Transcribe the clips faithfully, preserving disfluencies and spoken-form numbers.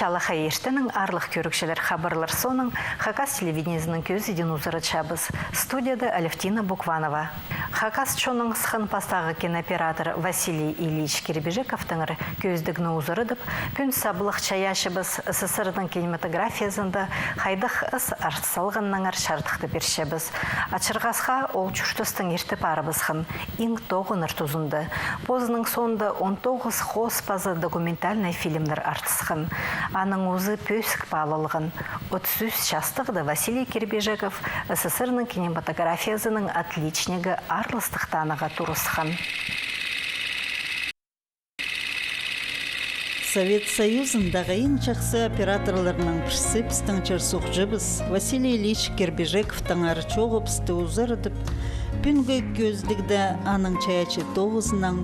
Чалахай иртеннең, аарлығ кӧрігҷілер. Хабарлар соонаң Хакас телевидениезінің кӧзідиин узаратчабыс. Студияда Алевтина Букванова. Хакас чонның сыххан пастағы кинооператор Василий Ильич Кирбижековтаңар кӧзідігні узарадып, пӱӱн саблығ чайаачыбыс СССР-ның кинематографиязында хайдағ ыс артыс салғаннаңар чарыхты пирчебіс. Ачырғасха, ол чуртастың ирте парыбысхан иң тоғынар тузында. Позының соонда он тоғыс хоос паза документальнай фильмнер артысхан. Аның узы пӧзік паалалған. Отыс ӱс частығда Василий Кирбижеков СССР-ның кинематографиязының отличнигі аарластығ танығға турысхан. Совет Союзындағы иң чахсы операторларның пірсі пістің чир-суғҷыбыс Василий Ильич Кирбижековтаңар чооғыбысты узарадып, пӱӱнгі кӧзідігде аның чайаачы тоғызынаң,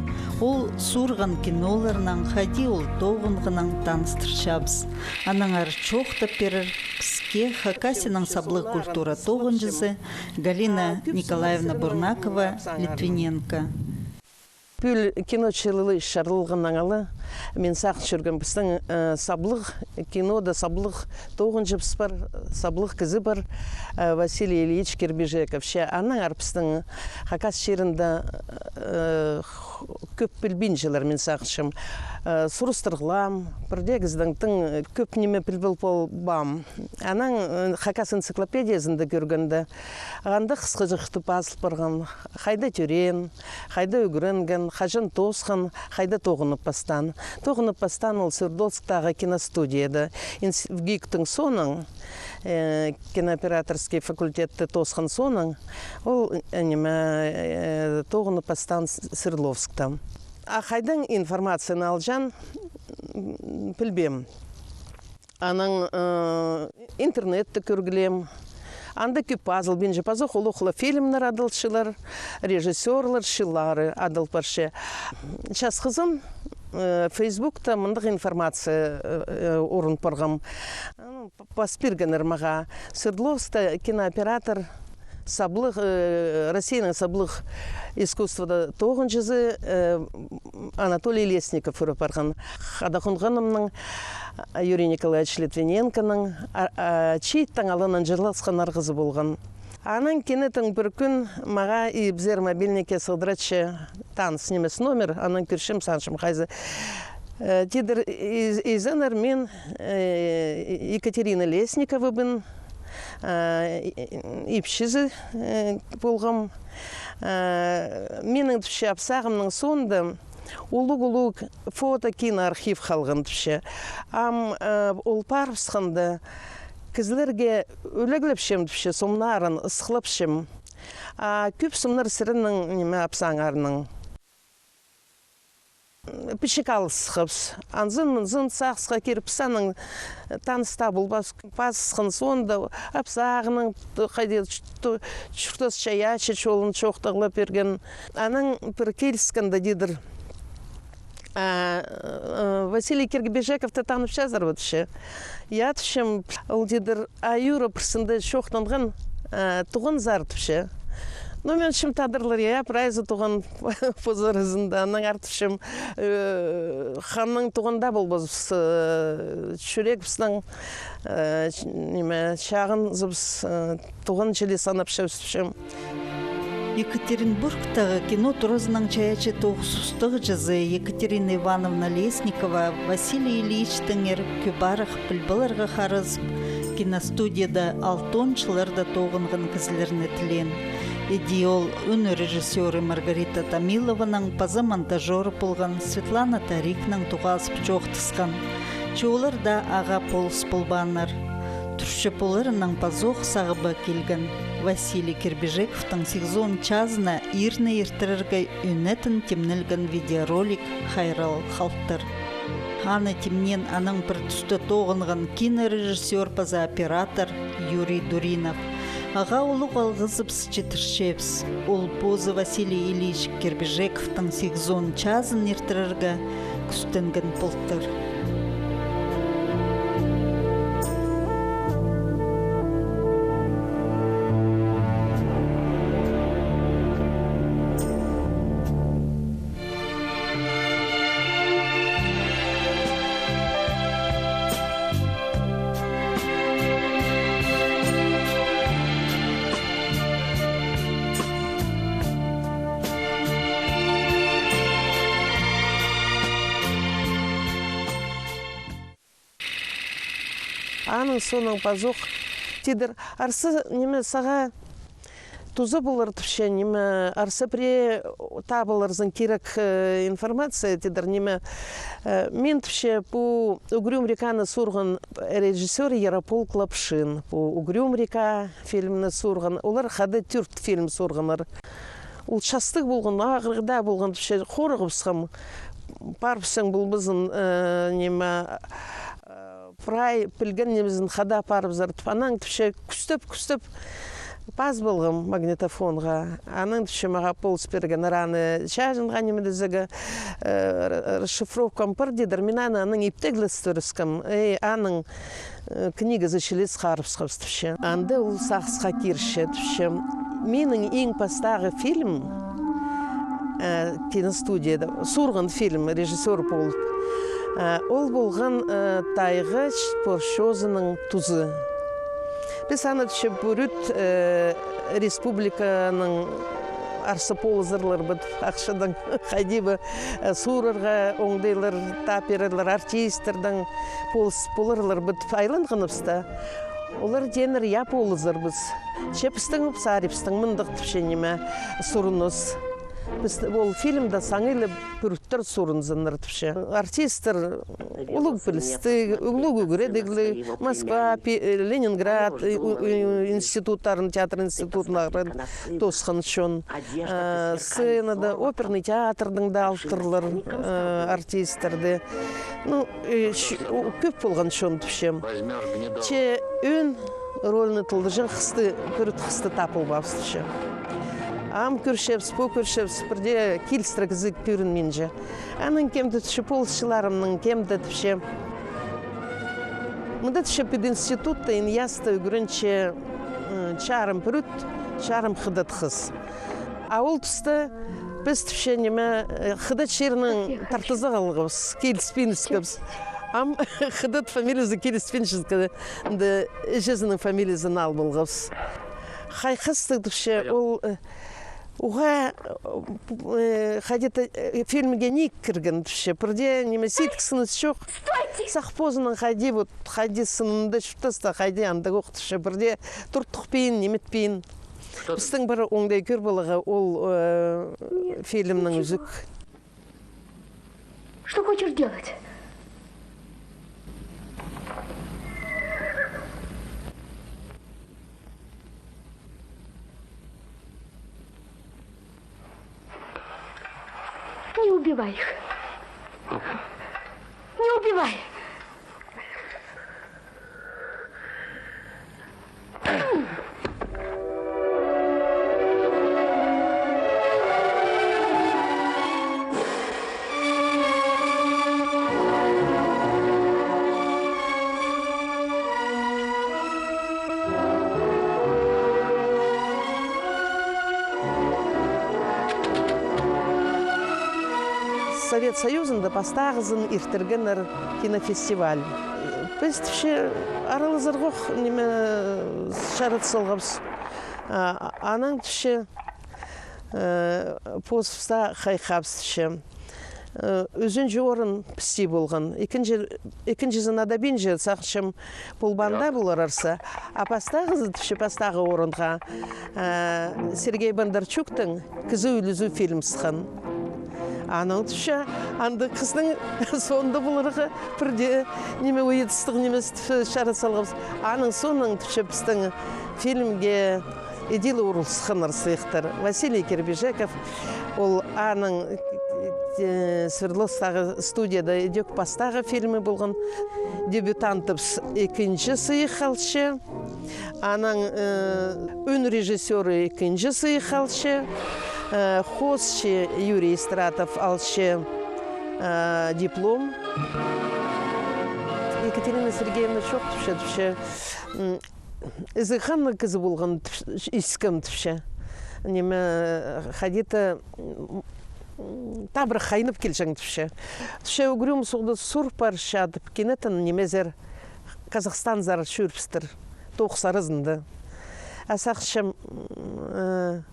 ол суурған киноларынаң, хайди ол тоғынғанаң таныстырчабыс. Аннаңар чоохтап пирер піске Хакасияның саблығ культура тоғынҷызы Галина Николаевна Бурнакова-Литвиненко. Пӱӱл кино чылы чарылғаннаң ала, мин сағын чӧргем, пістің, э, саблығ кинода саблығ тоғынҷыбыс пар, саблығ кізі пар, э, Василий Ильич Кирбижеков. Че аннаңар пістің Хакас чирінде, э, кӧп пілбинчелер, мин сағынчам. Э, сурыстырғлам, пірдеезінең тың кӧп ниме пілбіл полбаам. Анаң, э, Хакас энциклопедиязында кӧргенде, анда хысхаҷахты пазыл парған, хайда тӧреен, хайда ӱгренген, хаҷан тоосхан, хайда тоғынып пастаан. Тоғынып пастаан ол Свердловсктағы киностудияда. Инс-, ВГИК-тің соонаң, э, кинооператорский факультетті тоосхан соонаң, ол, э, ниме, э, тоғынып пастаан С-, Свердловскта. А хайдаң информацияны алҷаан, м, пілбеем. Анаң, э, интернетте кӧргілеем. Анда кӧп пазылбинча, пазох улуғ ла фильмнер адалчалар, режиссёрлар чыллары адал парча. Час хызын, э, Фейсбукта мындағ информация, э, э, орын парғам. М, п-, пас пиргеннер мағаа. Свердловскта кинооператор, саблығ, э, Россияның саблығ искусствода тоғынҷызы, э, Анатолий Лесников ӱреп парған. Хада хонғанымнаң, а, Юрий Николаевич Литвиненконың, а, а, чииттең аланаң чыылысхан арғызы полған. Анаң кинетін пір кӱн мағаа ибзер мобильникке сығдыратча таныс нимес номер, анаң кӧрчем, сағынчам, хайзы. Э, тидір, из-, изеннер, мин, э, Екатерина Лесниковабын, э, ипчізі, э, полғам. Э, минің, тіпче, апсағымның соонда улуғ-улуғ фото, киноархив халған, тіпче. Ам, э, ол парыбысханда, кізілерге ӱлегілепчем, тіпче, сомнарын ысхлапчам. А кӧп сомнар сірернің, ниме, апсаңарның. Пічік алысхабыс. Анзын-мынзын сағысха киріп, піс анаң таныс таа полбаабыс. Пазысхан соонда апсағының, хайди, чу-, чуртас чайаачы чолын чоохтағлап пирген. Анаң пір киліскенде тидір: «А, э, Василий Кирбижековты танып чазар ба?» — тіпче. «Я», — тіпчем. Ол тидір: «А Юра пірсінде чоохтанған, э, туғанзар», — тіпче. Ну, мин чім тадарлар, я, прайзы туған позарызында, анаң артыпчам, э, ханнаң туған даа полбазыбыс, э, чӱрегібіснең, э, ч-, ниме, чағынзыбыс, э, туған чіли санапчабыс, тіпчем. Екатеринбургтағы кино туразының чайаачы тоғыс устағҷызы Екатерина Ивановна Лесникова Василий Ильичтеңер кӧп арах пілбілерге харазып, киностудияда алтон чылларда тоғынған кізілерні тілеен. Іди ол ӱн режиссёры Маргарита Томилованаң паза монтажёр полған Светлана Тарикнаң тоғазып чоохтасхан. Че олар даа ағаа полыс полбааннар. Турчы поларынаң пазох сағыбы килген Василий Кирбижековтың сигізон чазына ирні иртірерге ӱнетін тимнелген видеоролик хайрал халтыр. Аны тимнеен анаң пір туста тоғынған кинорежиссёр паза оператор Юрий Дуринов. Ағаа улуғ алғызыбыс читірчебіс. Ол позы Василий Ильич Кирбижековтың сигізон чазын иртірерге кӱстенген полтыр. Аның соонаң пазох тидір, арса, ниме, сағаа туза полар тіпче, ниме, арса пірее табыларзың кирек, э, информация, тидір, ниме. Э, мин тіпче, пу «Угрюм реканы» суурған режиссёр Ярополк Лапшин. Пу «Угрюм река» фильмні суурған. Олар хада тӧрт фильм суурғаннар. Ол частығ полған, ағырығда полған, тіпче, хорығыбысхам. Парыбысчаң полбазын, э, ниме, э, прай пілген нимезін хада парыбызар тіп. Анаң тіпче, кӱстеп, кӱстеп пас полғам магнитофонға. Анаң тіпче, мағаа полыс пирген, аны чаҷынға ниме тізерге, э, р-, расшифровкам пар, тидір. Мин аны анаң иптеглестірібіскем. Э, аның, э, книгазы чіли сығарыбысхабыс тіпче. Анда ол сағысха кирче тіпче. Минің иң пастағы фильм, э, киностудияда суурған фильм, режиссёр полып. Э, ол полған, э, Тайғач Порчозының тузы. Піс аны тіпче пӱрӱт, э, республиканың арса полызарлар ба тіп, ахчадаң хайди ба, э, суурарға оңдайлар таап пирерлер, артистердең полыс поларлар ба тіп айланғаныбыста. Олар тееннер, я, полызарбыс. Че пістің сарибыстың мындағ тіпче, ниме, сурыныс. Піс ол фильмде саңай ла пӱрӱттер сурынзыннар тіпче. Артисттер улуғ пілістіг, улуғ ӱгредігліг, Москва, Пе-, э, Ленинград, э, у-, у-, институттарын, театр институтын ағырған тоосхан чон. Э, сценада оперный театрдың даа алтырлар, э, артисттарды. Ну, э, ч-, у-, кӧп полған чон тіпче. Че ӧӧн рольны толдырҷаң хысты, пӱрӱт хысты таап полбаабыс тіпче. Ам кӧрчебіс, пу кӧрчебіс, пірдее килістіре кізі кӧрінминче. Анаң кем-де тіпче, полысчыларымның кем-де тіпче. Мында тіпче пединститутта, ИНЯСта ӱгренче, м, чарым пӱрӱт, чарым хыдат хыс. А ол туста піс тіпче, ниме, э, хыдат чирінең тартыза халғабыс, киліспинчеткебіс. Ам хыдат фамилиязы киліспинчеткен, анда іҷезінің фамилиязын алып алғабыс. Хайхастығ тіпче, ол, э, уғаа, э, хайди-да, э, фильмге ниик кірген тіпче. Пірдее, ниме, сидік сыныс чох. Сах позының хайди, вот, хайди сынында чуртаста, хайди андағ ох тіпче. Пірдее туртухпин, ниметпин. Пістің пір оңдай кӧр поларға ол, э, фильмнің ӱзӱк. Что хочешь делать? Не убивай их. Не убивай. Совет Союзында пастағызын иртіргеннер кинофестиваль. Піс тіпче аралазарға ох, ниме, чарат салғабыс. А, анаң тіпче, э, позыбыста хайхабыс тіпче. Э, ӱзінҷі орын пісте полған. Ікінҷі, ікінҷізін адабинча, сағынчам, полбаан даа полар арса. А пастағызы тіпче, пастағы орынға, э, Сергей Бондарчуктың «Кізі ӱлӱзі» фильм сыххан. Анаң тіпче, андағ хыстың соонда поларға пірдее, ниме, уйадыстығ нимес тіп чарат салғабыс. Аның соонаң тіпче пістің фильмге иди ле урылысханнар сыйыхтар. Василий Кирбижеков, ол аның, э, Свердловстағы студияда идӧк пастағы фильмі полған. «Дебютантыбыс» ікінҷі сыйых алча. Анаң, э, «Ӱн режиссёры» ікінҷі сыйых алча. Э, хоосчы Юрий Истратов алча, э, диплом. Екатерина Сергеевна чоохтап тіпче, тіпче, м, ізіг ханнығ кізі полған тіп-, искем тіпче. Ниме, хайди-да, м, табырах хайнап килҷең тіпче. Тіпче, угрюм суғда сур парчадып, кинетін нимезер, Казахстанзар чӧрібістір, тоғыс аразында. А сағынчам, м, э,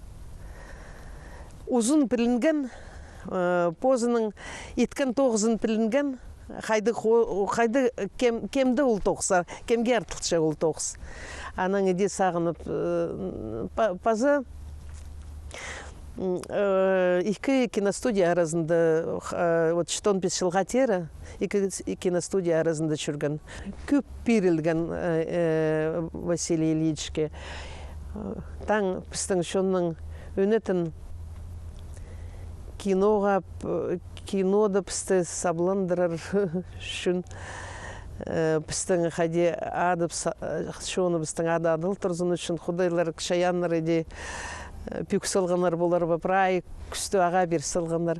узын пілінген, э, позының иткен тоғызын пілінген, Хайди хо-, хайди кем-, кемде ол тоғыс, а, кемге артылча ол тоғыс. Анаң иди сағынып, э, па-, паза, м, э, ікі киностудия аразында, э, вот читон пис чылға теере, ікі с-, киностудия аразында чӧрген. Кӧп пирілген, э, э, Василий Ильичке. Э, таң пістің чонның ӧнетін киноға, п-, кинода пісті сабландырар ӱчӱн, э, пістің хайди адып са-, э, чоныбыстың ады адал турзын ӱчӱн худайлар, чайааннар иди, э, пӱӱк салғаннар полар ба, прай кӱсті ағаа пир салғаннар.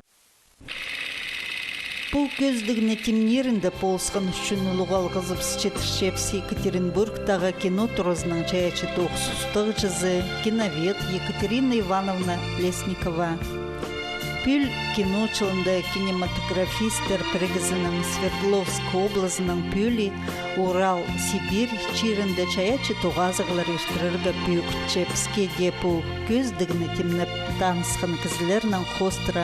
Пу кӧзідігні тимнирінде полысхан ӱчӱн улуғ алғызыбыс читірчебіс Екатеринбургтағы кино туразының чайаачы тоғыс устағҷызы, киновед Екатерина Ивановна Лесникова. Пӱӱл кино чылында кинематографистер пірігізінің Свердловск облазының пӱӱл, Урал, Сибирь чирінде чайаачы тоғазығлар иртірерге пӧгінче. Піске дее пу кӧзідігні тимнеп танысхан кізілернең хоостыра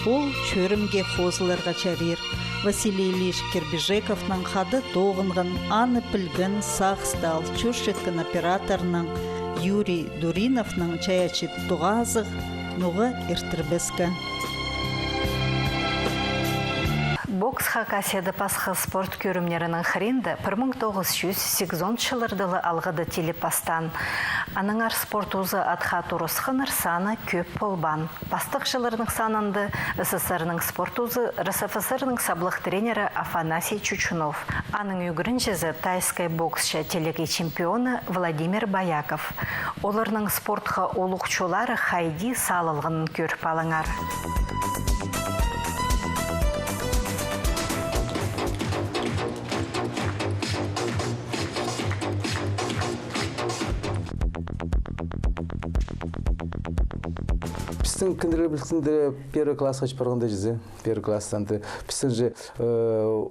ол чӧрімге хозыларға чарир. Василий Ильич Кирбижековнаң хада тоғынған, аны пілген, сағыста ал чӧрчеткен операторнаң Юрий Дуриновнаң чайаачы тоғазығ ноға иртірбеске. Бокс Хакасияда пасха спорт кӧрімнерінің хыринда пір муң тоғыс чӱс сигізон чылларда ла алғыда тиліп пастаан. Аннаңар спорт узы атха турысханнар саны кӧп полбаан. Пастағҷыларның санында СССР-ның спорт узы, РСФСР-ның саблығ тренері Афанасий Чучунов, аның ӱгренҷізі, тайскай боксчы, телекей чемпионы Владимир Бояков. Оларның спортха улуғ чоллары хайди салылғанын кӧріп алыңар. Пістің кіндірлерібістің дее первый классха чыып парғанда чізе, первый класстаң даа пістің же, э,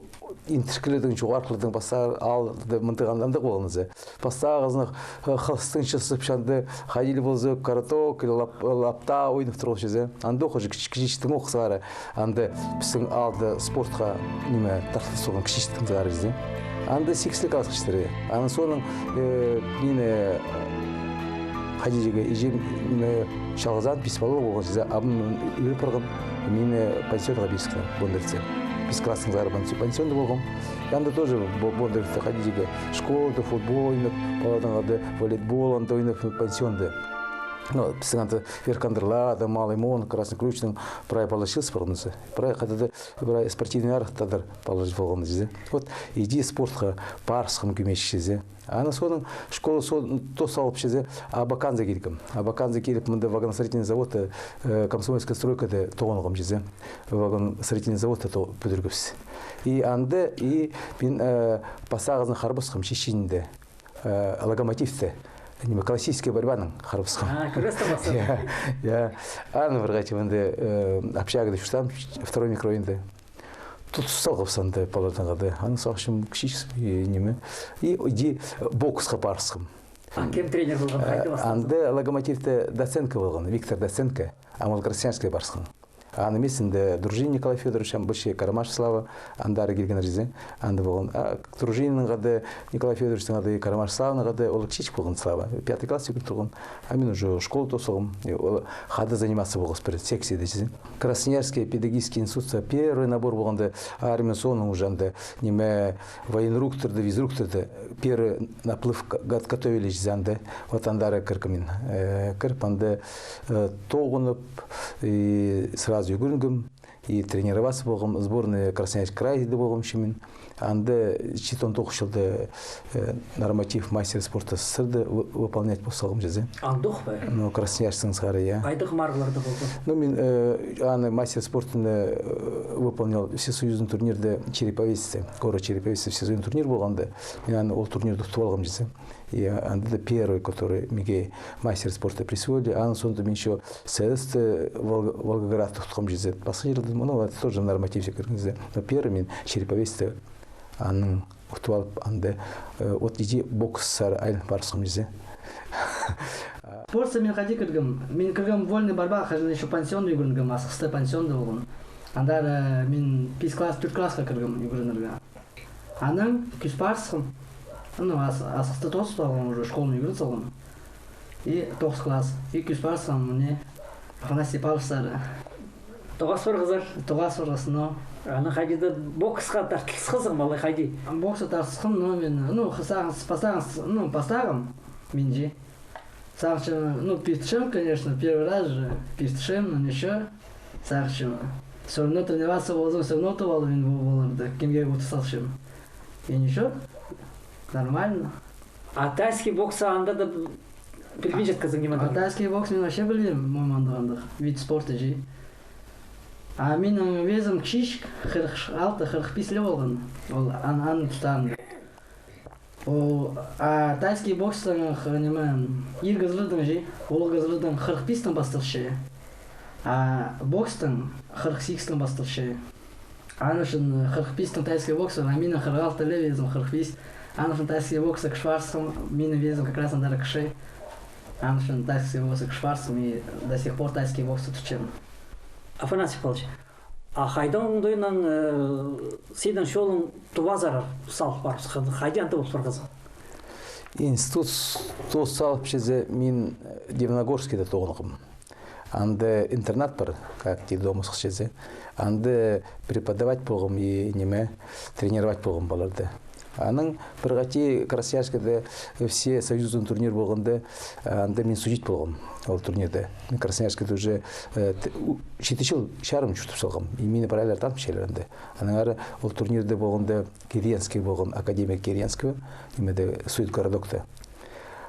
интіркілердің, чоғархыларның пастағы алды мындағ андағ полған чізе. Пастағызын, э, хыстың чысып чанды, хайди полза, карток или лап-, лапта ойнап турғлар чізе. Андох уже кічі-, кічіҷектең ох сығара. Анда пістің аалда спортха ниме тартылыс полған кічіҷектең сығара чізе. Анда сигізінҷі классха читіре. Аның соонаң, э, мині, э, хайди тирге, іҷем, ниме, чалғызаан, пис пала полған чізе, абым ӧліп парған, мині пансионға пирібіскен, Бондаревцең. Пис класстаң сығара панси-, пансионда полғам. Анда тоже Бо-, Бондаревте хайди тирге, школада футбол ойнап, палаларнаң хада волейбол анда ойнап, пансионда. Ну, пістің анда Верхондырлада, Малый Мон, Красный Ключтың прай палалар чыылыс парған чізе. Прай хада даа, прай спортивный арахта даа палалар полған чізе. Вот, иди спортха парысхам кӧмес чізе. Аның соонаң школа со-, тоос салып чізе, Абаканза килгем. Абаканза киліп, мында вагоностроительный заводта, э, Комсомольская стройкада тоғынғам чізе. Вагоностроительный заводта то-, пӱдіргебіс. И анда, и мин, э, пастағызын харбасхам Чеченьде. Э, Локомотивте, ниме, классическая борьбаның харбасхам. А, кӱресті пастағ. Я, я. Аны пір хати мында, э, общагада чуртаам, второй микрорайонда. Тус салғабыс анда палаларнаң хада. Аның сағынчам, кічіҷек, и, ниме. И, иди боксха парысхам. А кем тренер полған, хайди пастағ? Анда Локомотивте Доценко полған, Виктор Доценко. Ам ол Красноярскайға парысхан. Аның миистінде Дружинин Николай Фёдорович, ам бывший Карамашев Слава, андар килген чізе, анда полған. А Дружининнең хада, Николай Фёдоровичтең хада, Карамашев Славанаң хада, ол кічіҷек полған Слава, пятый класс ӱгрен турған. А мин уже школа тоос салғам. И ол хада заниматься полғабыс пір секцияда чізе. Красноярский педагогический институтта первый набор полғанда, армия соонаң уже анда, ниме, военруктарды, физруктарды, первый наплыв г-, г-, готовили чізе анда. Вот андар кіргем мин. Э, кіріп анда, э, тоғынып, и сразу ӱгренгем. И тренироваться полғам, сборный Красноярский крайда полғам ещё мин. Анда читон тоғыс чылда, э, норматив мастера спорта СССР-да вы-, выполнять пол салғам чізе. Андох па? Ну, Красноярскнең сығара, я. Хайдағ марығларда полған? Ну, мин, э, аны мастер спортаны, э, выполнял всесоюзный турнирде Череповецте. Город Череповецте всесоюзный турнир полғанда, мин аны ол турнирде утып алғам чізе. И анда да первый, который миге мастер спорта присвоили. Аның соонда мин ещё СССР-да Волг-, Волгоградта утқам чізе. Пасха чирде, ну, это тоже нормативче кірген чізе. Но первый мин Череповецте аның утып алып, анда, э, вот иди боксха айланып парысхам чізе. Спортха мин хайди кіргем? Мин кіргем вольный борьбаға, хаҷан ещё пансионда ӱгренгем, Асхыста пансионда полғам. Андар, э, мин пис класс, тӧрт классха кіргем ӱгренерге. Анаң кӱс парысхам. Ну, ас-, асхыста тоос салғам уже, школаны ӱгрен салғам. И тоғыс класс. И кӱс парысхам, мына, Афанасий Павловичсар. Тоғас парғазар? Тоғас парғас, но. Анаң хайди-да боксха тартылысхазың ма, алай хайди? Боксха тартылысхам, но мин, ну, сағын, пастағым, ну, пастағым, минче. Сағынчам, ну, пиртчем, конечно, первый раз же, пиртчем, но ничего, сағынчам. Всё равно тренироваться ползам, всё равно утып алам мин пу-, пуларны, кемге утыс салчам. И ничего, нормально. А тайский боксты анда даа пілбинчеткезің ниме? А тайский бокс мин вообще пілбеем, мин андағ, андағ вид спорта чи. А минің весім кічіҷек, хырых алты, хырых пис ле полған. Ол ан-, аны тутаан. О, а тайский бокстың, х-, ниме, ир кізілердің чи, улуғ кізілердің хырых пистең пасталча. А бокстың хырых сигістең пасталча. Аның ӱчӱн хырых пистең тайский бокс, а минің хырых алты ле весім, хырых пис. Аның ӱчӱн тайский боксха кіріп парысхам, минің весім как раз андар кічіг. Аның ӱчӱн тайский боксха кіріп парысхам, и до сих пор тайский боксты тутчам. Афанасий Павлович, а хайдаң оңдайнаң, э, синің чолың Тувазар салып парыбысхан, хайди анда полып парғазың? Институт тоос салып чізе, мин, э, Дивногорскийде тоғынғам. Анда интернат пар, как детдом ысхас чізе. Анда преподавать полғам и, ниме, тренировать полғам палаларды. Анаң пір хати Красноярскіде всесоюзный турнир полғанда, анда мин судить полғам ол турнирде. Мин Красноярскіде уже, э, т-, у-, читі чыл чарым чуртап салғам. И мині прайлар танып чӧрчелер анда. Аннаңар ол турнирде полғанда Кириенский полған, академия Кириенского, нимеде, Суйыт городокта.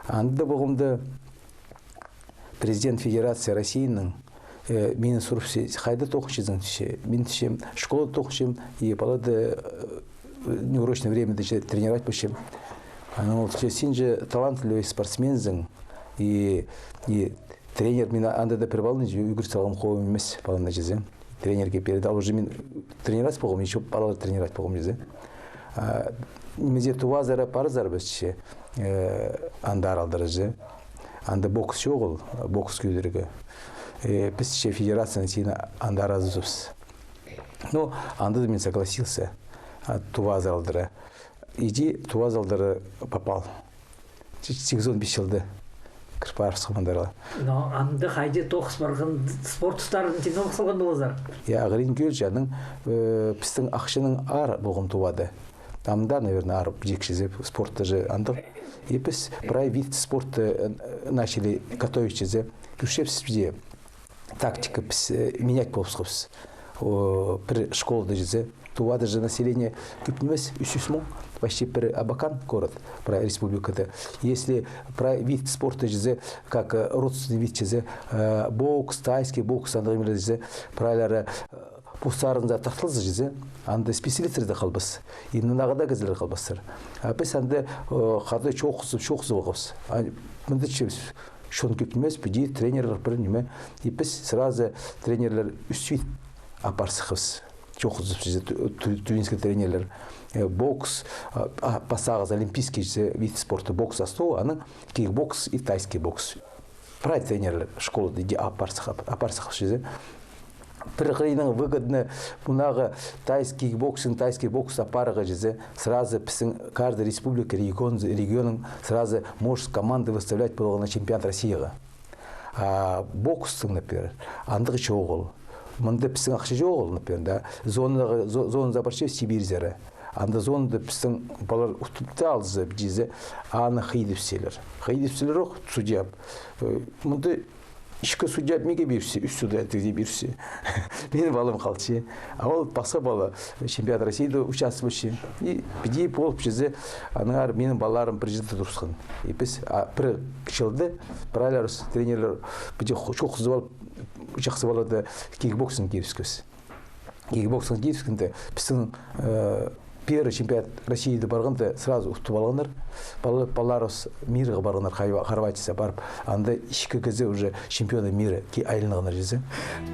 Анда полғанда президент Федерации Россияның, э, мині сурыбысча, хайда тоғынчазың, тіпче. Мин тіпчем, школада тоғынчам, и палаларды, э, неурочное времяда, тіпче, тренировать полчам. Анаң ол тіпче, син же талантливый спортсмензің, и, и тренер, мин анда даа пір паланы ӱгрет салғам, хомай нимес паланы чізе. Тренерге передал, уже мин тренировать полғам, ещё палалар тренировать полғам чізе. А, нимезе, Тувазар парзар піс че, э, анда аралдыра чізе. Анда бокс чоғыл, бокс кӧдірерге. Э, піс че федерацияны сині анда аразыбыс. Ну, анда даа мин согласился. А, Тувазар аралдыра. Иди Тувазар аралдыра попал. Сигізон пис чылда кір парыбысхам андар ла. Но анда хайди тоғыс парған, спорт тустарын тиңнеп салған поларзар? Я, ағырин кӧрче, анаң, э, пістің ахчаның аар полған Тувада. Амды, наверное, аар читчезе, спорт даже андағ. И піс прай вид спорта, э, начали готовить чізе. Кӧрчебіс, пісте тактика піс, э, менять полыбысхабыс. О, пір школада чізе, Тувада же население кӧп нимес, ӱс чӱс муң, почти пір Абакан город, прай республикада. Если прай вид спорта чізе, как, э, родственный вид чізе, э, бокс, тайский бокс, андағ нимелер чізе, прайлары, э, постарынзар тартылза чізе, анда специалисттер дее халбас. И нынағыда кізілер халбастар. А піс анда, э, хада чоохтазып, чоохтазып алғабыс. А мында че чон кӧп нимес, піди тренерлер пір ниме. И піс сразу тренерлер ӱс вид апарыбысхабыс. Чоохтазып чізе ту-, ту-, тувинский тренерлер. Э, бокс, а, а, пастағызы олимпийский чізе вид спорта, бокс основа, анаң кикбокс и тайский бокс. Прай тренерлер школада иди апарыбысхабыс, апарыбысхабыс чізе. Пір хыриннаң выгодно мындағы тайский кикбоксинг, тайский бокс апарарға чізе, сразу пістің каждый республика, регион, регионның сразу может команды выставлять поларға на чемпионат Россияға. А бокстың, например, андағ чоғыл. Мында пістің ахча чоғыл, например, да. Зонаға, зо-, зоназар парча, Сибирьзер. Анда зонада пістің палалар утып та алза, чізе, аны хыйдапчалар. Хыйдапчалар ох, судья. Э, мында ікі судья миге пирче, ӱс судья тізе пирче. Минің палам халча. А ол пасха пала чемпионат Россияда участвуйча. И піди полып чізе, аннаңар минің палаларым пір чирде турысхан. И піс, а, пір чылда прайларыбыс, тренерлер, піди хо-, чоохтазып алып, чахсы палада кикбоксинг кирібіскебіс. Кикбоксинг кирібіскенде пістің, э, первый чемпионат Россияда парғанда сразу утып алғаннар. Пала-, палаларыбыс мирға парғаннар, Хорва-, Хорватияға парып. Анда ікі кізі уже чемпионы мира ки-, айланғаннар чізе.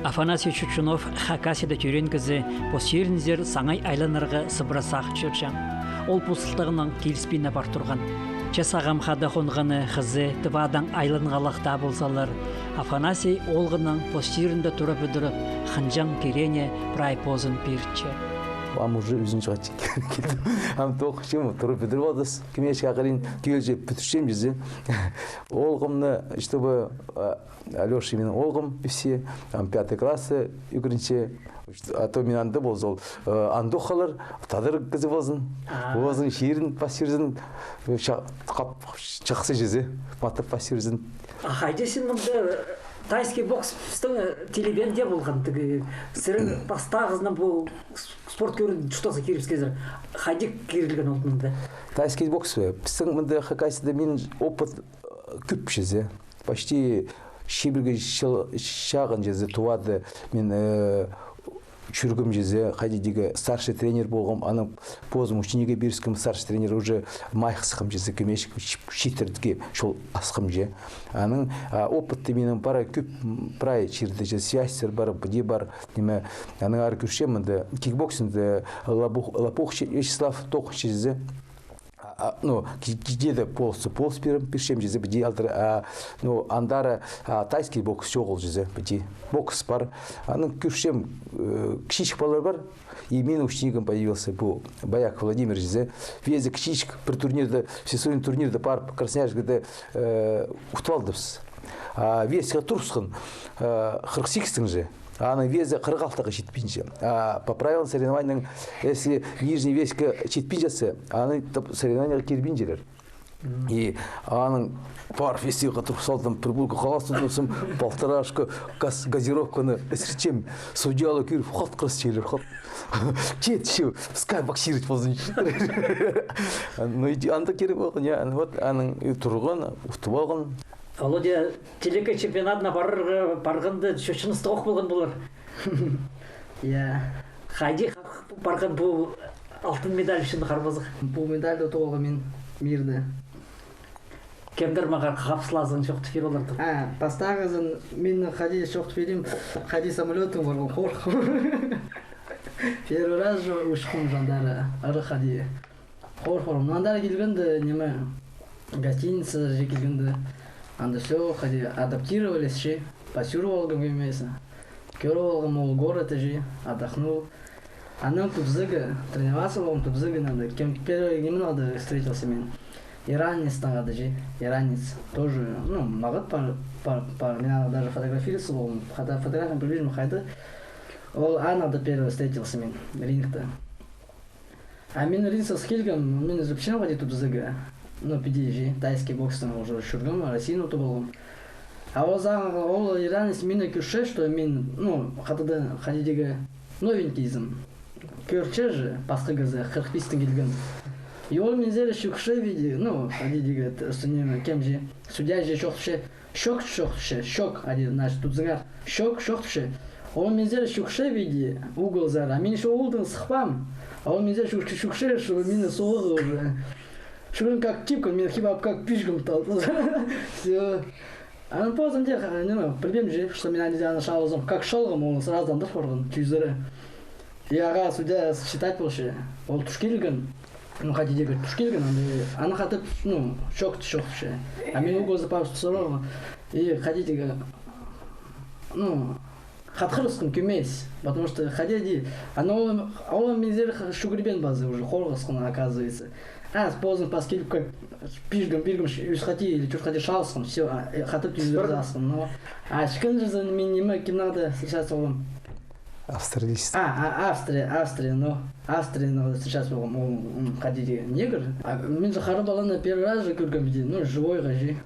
Афанасий Чучунов Хакасияда тӧреен кізі, пос ирінзер саңай айланарға сыбыра сағынча. Ол пу сылтағынаң киліспин пар турған. Че сағам хада хонғаны хызы Тывадаң айланғалахта ползалар, Афанасий олғының пос чирінде тура пӱдіріп, хынҷаң кирее прай позын пирче. Ам уже ӱзінҷі хатчы килдім. Ам тоғынчам, тура пӱдіріп алдым. Кӧмешкі ағырин кӧлже пӱдірчем чізе. Олғымны, чтобы, а, Алёша минің олғым, піссе, ам пятый класста ӱгренче. А то мин анда полза ол, э, андох халар, тадар кізі ползын. А. Ползын, чирін пас чирзін, э, ча-, хап-, чахсы чізе, матап пас чирзін. А хайди син мында, э, тайский бокс пістің, э, телевизорда полған, тігі, сірер пастағызынаң пу с-, спорт кӧрін чуртазы кирібіскезер. Хайди кирілген ол мында? Тайский бокс, э, пістің мында Хакасияда мин опыт, э, кӧп чізе. Почти чибіргі чыл чағын чізе Тувада мин, э, чӧргем чізе, хайди дее старший тренер полғам, анаң позым учениге пиріскем, старший тренер уже майых сыххам чізе, кӧмешкі чи-, читірге чол асхам че. Анаң, а, опыты минің пара кӧп, м, прай чирде че, связьтер пар, піди пар, ниме, анаң ары кӧрчем, мында кикбоксингте Лопух-, Лопух Вячеслав тоғынча чізе. А, а, ну, ки-, киде-де полысты, полыс пирем, пирчем чізе, піди алдыр, а, ну, андар, а, тайский бокс чоғыл чізе, піди. Бокс пар. Анаң кӧрчем, э, кічіҷек палалар пар. И минің ученикім появился, пу Бояк Владимир чізе. Везде кічіҷек пір турнирде, всесоюзный турнирде парып, Красноярскіде, э, утып алдыбыс. А веске турысхан, э, хырых сигістің же. Аның везі хырых алтыға читпинче. А по правилам соревнованиям, если нижний веске читпинче, аны тіп соревнованияға кирбинчелер. И аның пар веске турып салдым, приборка халас тудым, полторашка газ-, газировканы ісірчем, судьялар кӧріп, хат кіріс чилер, хат. Чет, чу, пускай боксировать ползын. Ну, иди, анда кирек болған, я, вот аның и турған, утып алған. Володя, телекей чемпионатына парарға, парғанда чо-, чыныстығ ох полған полар. Я. Хайди ха-, парған пу алтын медаль ӱчӱн харбазах? Пу медальды тоғынғам мин мирде. Кемдер мағаа хапсылазын чоохтап пир оларды? А, пастағызын мин хайди чоохтап пирим, хайди самолёттың парған, хорыххам. Первый раз же учхам же андар, ырах хайди. Хор-, хорым. Андар килгенде, ниме, гостиницазар же килгенде, анда всё, хайди, адаптировались че, пасюр полғам кӧмес. Кӧр полғам ол город же, отдохнул. Анаң Тубзыға, тренироваться полғам Тубзыға, анда, кем первый, кемнең анда встретился мин. Иранецтең анда же, иранец. Тоже, ну, мағат пар, пар, пар, мин аны даже фотографироваться полғам, фото-, фотографияны прибежим хайда. Ол анаң анда первый встретился мин, рингте. А мин рингсер килгем, мин же пілчем хайди Тубзыға. Ну, піди же, тайский бокстаң уже чӧргем, Россияны утып алғам. А ол сағ-, ол иранец мині кӧрче, что мин, ну, хатада, хайди дее новенькийзім. Кӧрче же, пасха кізі, хырых пистең килген. И ол минзер чӧкче, види, ну, хайди дее, т-, что ниме, кем же, судья же чоохтапча, чӧк, чӧкче, чӧк, хайди, значит, Тубзыңар. Чӧк, чӧкче. Ол минзер чӧкче, види, уголзар. А мин ещё уголдаң сыхпаам. А ол минзер чӧкче, чӧкче, что мині соғарға уже. Чӧккен как типка, мин хип-хап как пиҷем талды. Всё. Анаң позым дее, ха, ниме, пілбеем же, что мин аны чаалазам. Как чалғам, ол сразу андыр парған, тӱзіре. И ағаа судья считать полча. Ол тӱс килген. Ну, хайди дее тӱс килген, аны, аны хатап, ну, чӧк, чӧкче. А мин уголзар парып сорғам. И хайди дее, ну, хатхырысхан кӧмес. Потому что хайди дее, аны ол, ол минзер х-, чӱгӱрбеен пазы уже, хорғысхан, оказывается. А позым пас киліп, как пиҷем, пиҷем, ӱс хати или тӧрт хати чааласхан, всё, а, э, хатап тӱзірзе асхан. Но, а ікінҷізі мин ниме, кем надо, сейчас ол Австралист. А, а, Австрия, Австрия, ну, Австрия, ну, сейчас ол, ол, м, хайди дее, негр. А мин же хара паланы первый раз же кӧргем, ну, живойға же.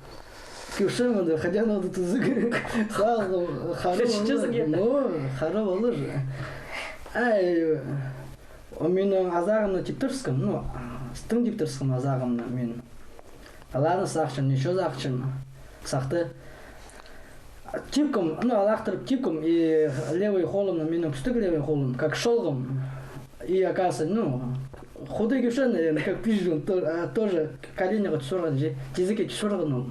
Кӧрчем анда, хайди аны Тубзыға. Сағын, хара пала, ну, хара пала же. Ай, ол минің азағымны типтіріскен, ну, тың типтіріскен азағымны мин. Аланы сағынчам, ничего сағынчам. Сахты. Типкам, ну, алахтырып типкам, и левый холымны, минің пӱстіг левый холым, как чалғам. И оказывается, ну, худой кӧрче, наверное, как пиҷем, то-, а, тоже коленяға тӱс парған же, тизекке тӱс парған ол.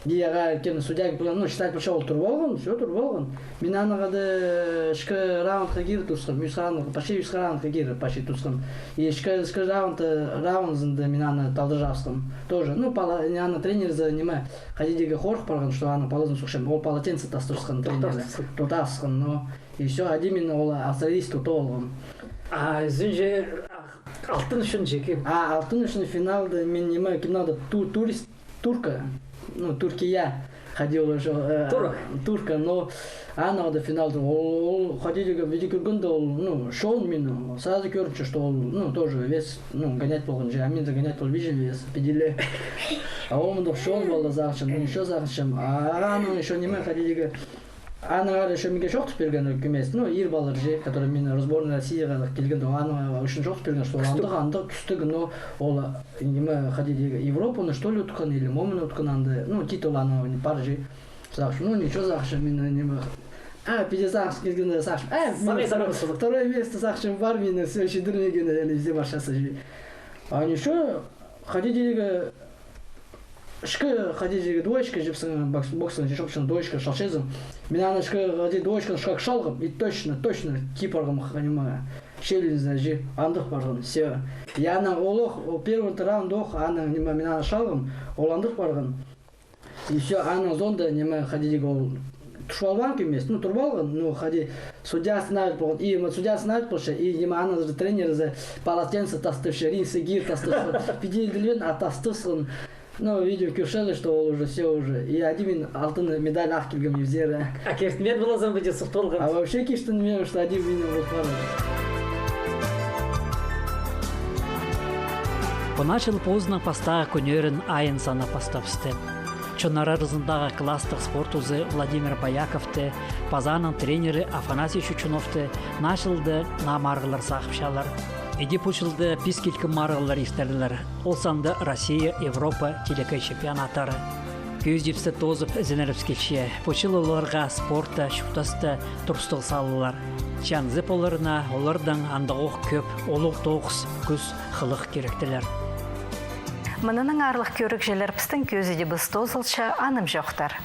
Ағаа кем судья полған, ну, считать полча, ол тур полған, всё, тур полған. Мин анаң хада ӱс раундха кире турысхам, ӱс раундха, почти ӱс раундха кире, почти турысхам. И ӱс, ӱс раунд, раунда мин аны талдырчабысхам. Тоже, ну, пала-, не, аны тренерзі, ниме, хайди дее хорых парған, что аны палазын сухчам. Ол полотенце тастырысхан тренерзі. Тохтазысхан. Тохтазысхан, но и всё, хайди мин ол австралиец тутып алғам. А, ӱзінҷі, а, алтын ӱчӱн чеки. А, алтын ӱчӱн финалда мин, ниме, кем ноға-да ту-, турист, турка, ну, Туркия, хайди ол ещё, э, турка, но аны ноға-да финалда, ол, ол, хайди дее, видео кӧргенде ол, ну, чоон мині, сразу кӧрінче, что ол, ну, тоже вес, ну, гонять полған чи, а мин дее гонять полбинчам вес, піди ле. А ол мындағ чоон полды, сағынчам, ну, ещё сағынчам, а, ну, ещё ниме, хайди дее, анаң ары ещё миге чоохтап пирген кӧмес, ну, ир палалар чи, который мин сборная Россияға килгенде, анаң ӱчӱн чоохтап пирген, что ол андағ, андағ кӱстіг, но ол, ниме, хайди дее, Европаны, что ли, утхан, или Момыны утхан анда, ну, титул аның пар чи. Сағынчам, ну, ничего, сағынчам, мин, ниме, а, піди сағынчам, килгенде сағынчам, а, мин второе место, сағынчам, пар минің, всё, чидірмеген, или везде парча чи. А ничего, хайди дее, ӱс, хайди дее, двоечка чіпсің, бокс-, бокстаң чи чоохтапчаң, двоечка чалчазың. Мин аны ӱс, хайди, двоечканы ӱс чалғам, и точно, точно кип парғам, ниме, челленджі чи, андағ парған, всё. И анаң ол ох, ол первый раунд ох, анаң, ниме, мин аны чалғам, ол андағ парған. И всё, анаң соонда, ниме, хайди дее, ол тур полбаан кӧмес, ну, тур полған, ну, хайди, судья остановить полған, и, м, судья остановить полча, и, ниме, аның тренерзі полотенце тастапча, рингсер кире тастапча, піди иділбеен, а тастапча. Ну, видео кӧрчелер, что ол уже, всё уже. И хайди мин алтын медаль ах килгем ибзер. А киртінмеен ползаң, піди сох полған. А вообще киртінмеем, что хайди мин ол парған. Пу Начал позының пастағы кӱннерін айын санап пастабысты. Чоннар аразындағы класстығ спорт узы Владимир Бояковты, паза аның тренері Афанасий Чучуновты Началда наа марығлар сағыпчалар. Іди пу чылда пис килкім марығлар иртерлер. Ол санда Россия, Европа, телекей чемпионаттары. Кӧзідібісті тоозып, ізенерібіс килче. Пу чыл оларға спортта чуртаста турыстығ салылар. Че анзы поларына олардаң андағох кӧп улуғ тоғыс, кӱс, хылых киректелер. Мынынаң, аарлығ кӧрігҷілер, пістің кӧзідібіс тоозылча, анымҷохтар.